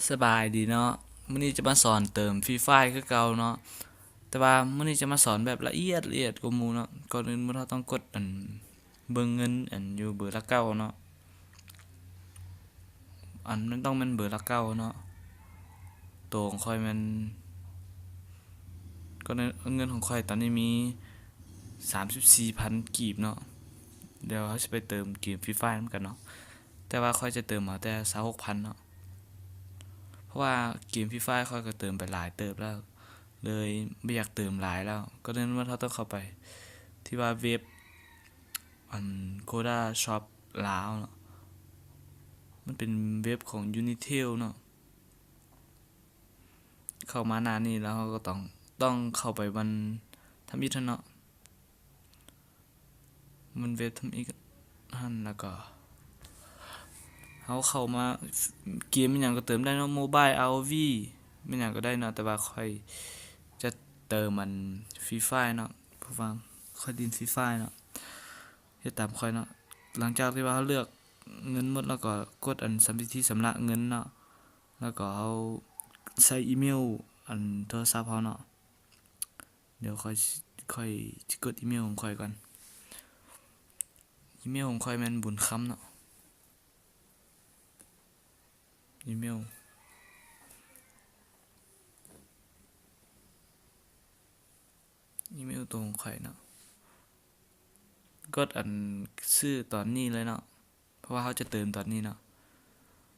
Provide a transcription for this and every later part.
ສະບາຍດີເນາະ, ມື້ນີ້ຈະມາສອນເຕີມຟຣີຟາຍຄືເກົ່າເນາະ, ແຕ່ວ່າມື້ນີ້ຈະມາສອນແບບລະອຽດ, ລະອຽດກວ່າໝູ່ເນາະ. ກ່ອນອື່ນໝົດເຮົາຕ້ອງກົດອັນເບິ່ງເງິນອັນຢູ່ເບີຫຼັກເກົ້າເນາະ, ອັນມັນຕ້ອງແມ່ນເບີຫຼັກເກົ້າເນາະ. ໂຕຂອງຂ້ອຍແມ່ນ ກໍເງິນຂອງຂ້ອຍຕອນນີ້ມີສາມສິບສີ່ພັນກີບເນາະ. ດຽວເຮົາຊິໄປເຕີມເກມຟຣີຟາຍນຳກັນເນາະ, ແຕ່ວ່າຂ້ອຍຈະເຕີມເອົາແຕ່ຊາວຫົກພັນເນາະ, ເພາະວ່າເກມຟຣີຟາຍຂ້ອຍກໍເຕີມໄປຫຼາຍເຕີບແລ້ວ ເລີຍບໍ່ຢາກເຕີມຫຼາຍແລ້ວ. ກໍເລີຍວ່າເຮົາຕ້ອງເຂົ້າໄປທີ່ວ່າເວັບ ອັນ ໂຄດາຊັອບລາວເນາະ, ມັນເປັນເວັບຂອງຢູນິເທວເນາະ. ເຂົ້າມາໜ້ານີ້ແລ້ວເຮົາກໍຕ້ອງ ຕ້ອງເຂົ້າໄປວັນທຳອິດຫັ້ນເນາະ, ມັນເວັບທຳອິດຫັ້ນ. ແລ້ວກໍເຮົາເຂົ້າມາ ເກມອີ່ຫຍັງກໍເຕີມໄດ້ເນາະ, ໂມບາຍ ອາຣ໌ໂອວີ ແມ່ນຫຍັງກໍໄດ້ເນາະ, ແຕ່ວ່າຂ້ອຍຈະເຕີມອັນຟຣີຟາຍເນາະ, ເພາະວ່າຂ້ອຍຫຼິ້ນຟຣີຟາຍເນາະ. ເຮັດຕາມຂ້ອຍເນາະ. ຫຼັງຈາກທີ່ວ່າເຮົາເລືອກເງິນໝົດ ແລ້ວກໍກົດອັນສຳ ວິທີຊຳລະເງິນເນາະ, ແລ້ວກໍເຮົາໃສ່ອີເມວອັນໂທລະສັບເຮົາເນາະ. ດຽວຂ້ອຍ ຂ້ອຍຊິກົດອີເມວຂອງຂ້ອຍກ່ອນ. ອີເມວຂອງຂ້ອຍແມ່ນບຸນຄຳເນາະ, ອີເມວ ອີເມວໂຕຂອງຂ້ອຍເນາະ. ກົດອັນຊື້ຕອນນີ້ເລີຍເນາະ, ເພາະວ່າເຮົາຈະເຕີມຕອນນີ້ເນາະ.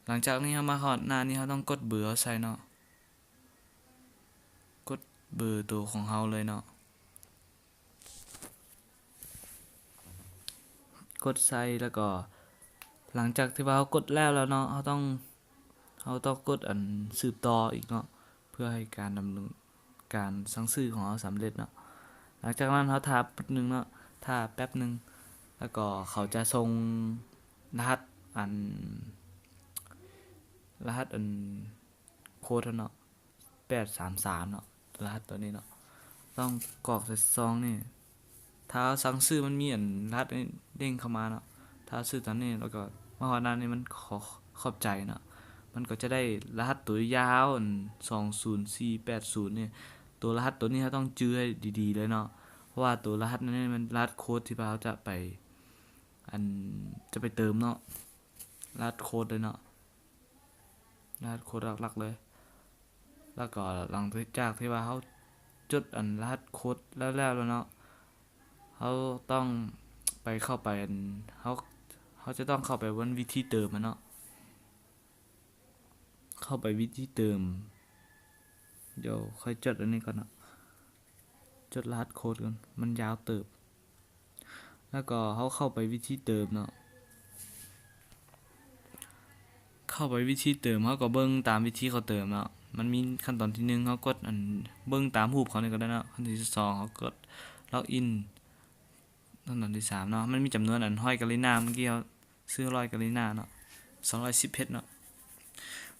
ຫຼັງຈາກນີ້ເຮົາມາຮອດໜ້ານີ້ ເຮົາຕ້ອງກົດເບີເຮົາໃສ່ເນາະ, ກົດເບີໂຕຂອງເຮົາເລີຍເນາະ. ກົດໃສ່ ແລ້ວກໍຫຼັງຈາກທີ່ວ່າເຮົາກົດແລ້ວແລ້ວເນາະ, ເຮົາຕ້ອງ ເຮົາຕ້ອງກົດອັນສືບຕໍ່ອີກເນາະ, ເພື່ອໃຫ້ການດຳເນີນການສັ່ງຊື້ຂອງເຮົາສຳເລັດເນາະ. ຫຼັງຈາກນັ້ນເຮົາຖ້າແປັບໜຶ່ງເນາະ, ຖ້າແປັບໜຶ່ງ ແລ້ວກໍເຂົາຈະສົ່ງລະຫັດອັນ ລະຫັດອັນໂຄດເຮົາເນາະ, ແປດສາມສາມເນາະ, ລະຫັດຕົວນີ້ເນາະ. ຕ້ອງກອກໃສ່ຊອງນີ້. ຖ້າເຮົາສັ່ງຊື້ ມັນມີອັນລະຫັດນີ້ເດ້ງເຂົ້າມາເນາະ. ຖ້າເຮົາຊື້ຕາມນີ້ ແລ້ວກໍມາຮອດໜ້ານີ້ ມັນຂໍຂອບໃຈເນາະ, ມັນກໍຈະໄດ້ລະຫັດຕົວຍາວ ອັນ ສອງສູນສີ່ແປດສູນນີ້. ຕົວລະຫັດຕົວນີ້ເຮົາຕ້ອງຈື່ໃຫ້ດີໆເລີຍເນາະ, ເພາະວ່າຕົວລະຫັດນັ້ນນີ້ແມ່ນລະຫັດໂຄດທີ່ວ່າເຮົາຈະໄປ ອັນ ຈະໄປເຕີມເນາະ, ລະຫັດໂຄດເລີຍເນາະ. ລະຫັດໂຄດຫຼັກໆເລີຍ. ແລ້ວກໍຫຼັງຈາກທີ່ວ່າເຮົາຈົດອັນລະຫັດໂຄດແລ້ວໆແລ້ວເນາະ, ເຮົາຕ້ອງໄປ ເຂົ້າໄປອັນ ເຮົາ ເຮົາຈະຕ້ອງເຂົ້າໄປວັນວິທີເຕີມຫັ້ນເນາະ, ເຂົ້າໄປວິທີເຕີມ. ດຽວຂ້ອຍຈົດອັນນີ້ກ່ອນເນາະ, ຈົດລະຫັດໂຄດກ່ອນ, ມັນຍາວເຕີບ. ແລ້ວກໍເຮົາເຂົ້າໄປວິທີເຕີມເນາະ, ເຂົ້າໄປວິທີເຕີມ ເຮົາກໍເບິ່ງຕາມວິທີເຂົາເຕີມເນາະ. ມັນມີຂັ້ນຕອນທີໜຶ່ງ ເຮົາກົດອັນເບິ່ງຕາມຮູບເຂົານີ້ກໍໄດ້ເນາະ, ຂັ້ນຕອນທີສອງ ເຮົາກົດລັອກອິນ, ຂັ້ນຕອນທີສາມເນາະ ມັນມີຈຳນວນອັນຮ້ອຍກາລີນາ, ເມື່ອກີ້ເຮົາຊື້ຮ້ອຍກາລີນາເນາະ, ສອງຮ້ອຍສິບເຮັດເນາະ.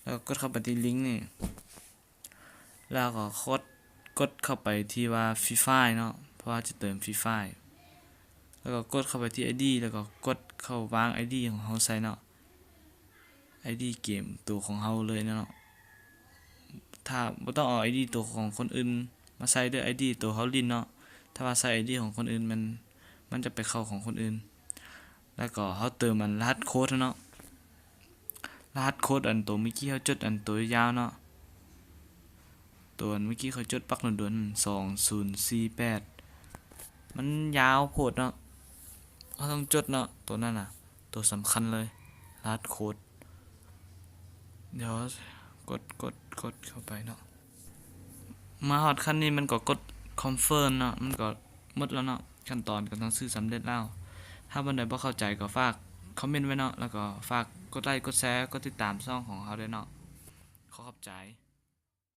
ແລ້ວກໍກົດເຂົ້າໄປທີ່ລິ້ງນີ້ ແລ້ວກໍກົດ ກົດເຂົ້າໄປທີ່ວ່າຟຣີຟາຍເນາະ, ເພາະວ່າຈະເຕີມຟຣີຟາຍ. ແລ້ວກໍກົດເຂົ້າໄປທີ່ໄອດີ ແລ້ວກໍກົດເຂົ້າວາງໄອດີຂອງເຮົາໃສ່ເນາະ, ໄອດີເກມໂຕຂອງເຮົາເລີຍເນາະ. ຖ້າ ບໍ່ຕ້ອງເອົາໄອດີໂຕຂອງຄົນອື່ນມາໃສ່ເດີ, ໄອດີໂຕເຮົາຫຼິ້ນເນາະ. ຖ້າວ່າໃສ່ໄອດີຂອງຄົນອື່ນ ມັນ ມັນຈະໄປເຂົ້າຂອງຄົນອື່ນ. ແລ້ວກໍເຮົາເຕີມອັນລະຫັດໂຄດເນາະ, ລະຫັດໂຄດອັນໂຕເມື່ອກີ້ເຮົາຈົດ ອັນໂຕຍາວເນາະ, ໂຕອັນເມື່ອກີ້ຂ້ອຍຈົດປັກດົນໆ ສອງສູນສີ່ແປດ ມັນຍາວໂພດເນາະ, ເຮົາຕ້ອງຈົດເນາະ, ໂຕນັ້ນນະ ໂຕສຳຄັນເລີຍ ລະຫັດໂຄດ. ດຽວກົດ ກົດ ກົດເຂົ້າໄປເນາະ. ມາຮອດຂັ້ນນີ້ມັນກໍກົດຄອນເຟີມເນາະ, ມັນກໍໝົດແລ້ວເນາະ, ຂັ້ນຕອນການສັ່ງຊື້ສຳເລັດແລ້ວ. ຖ້າບ່ອນໃດບໍ່ເຂົ້າໃຈກໍຝາກຄອມເມັນໄວ້ເນາະ, ແລ້ວກໍຝາກກົດໄລ ກົດແຊ ກົດຕິດຕາມຊ່ອງຂອງເຮົາດ້ວຍເນາະ. ຂໍຂອບໃຈ.